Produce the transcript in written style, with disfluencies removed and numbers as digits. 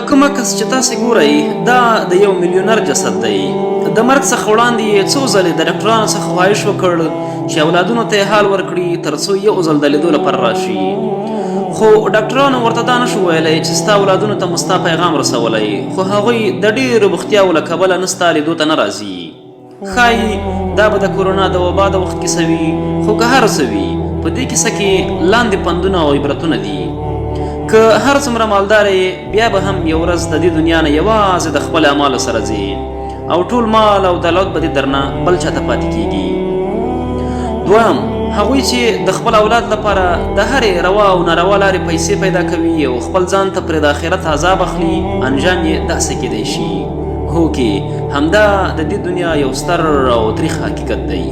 کوم کس چې تاسې ګورئ دا د یو میلیونر جسد دی. د مرګ څخه وړاندې یې څو ځلې د ډاکټرانو څخه خواهش وکړ چې اولادونو ته یې حال ورکړي ترڅو یو ځل د لیدو لپاره راشي، خو ډاکټرانو ورته دا نشو ویلی چې ستا اولادونو ته مو ستا پیغام رسولی، خو هغوی د ډېرو بوختیاوو له کبله نه ستا لیدو ته نه راځي. ښايي دا به د کورونا د وبا د وخت کیسه وي، خو که هر څه وي، په دې کیسه کې لاندې پندونه او عبرتونه دي. که هر څومره مالدار یې، بیا به هم یو ورځ د دې دنیا نه یوازې د خپل اعمالو سره ځې او ټول مال او دولت به دې درنه بل چاته پاتې کیږي. دویم، هغوی چې د خپل اولاد لپاره د هرې روا او ناروا لارې پیسې پیدا کوي او خپل ځان ته پرې د آخرت عذاب اخلي، انجام یې داسې کیدای شي. هوکې، همدا د دې دنیا یو ستر او تریخ حقیقت دی.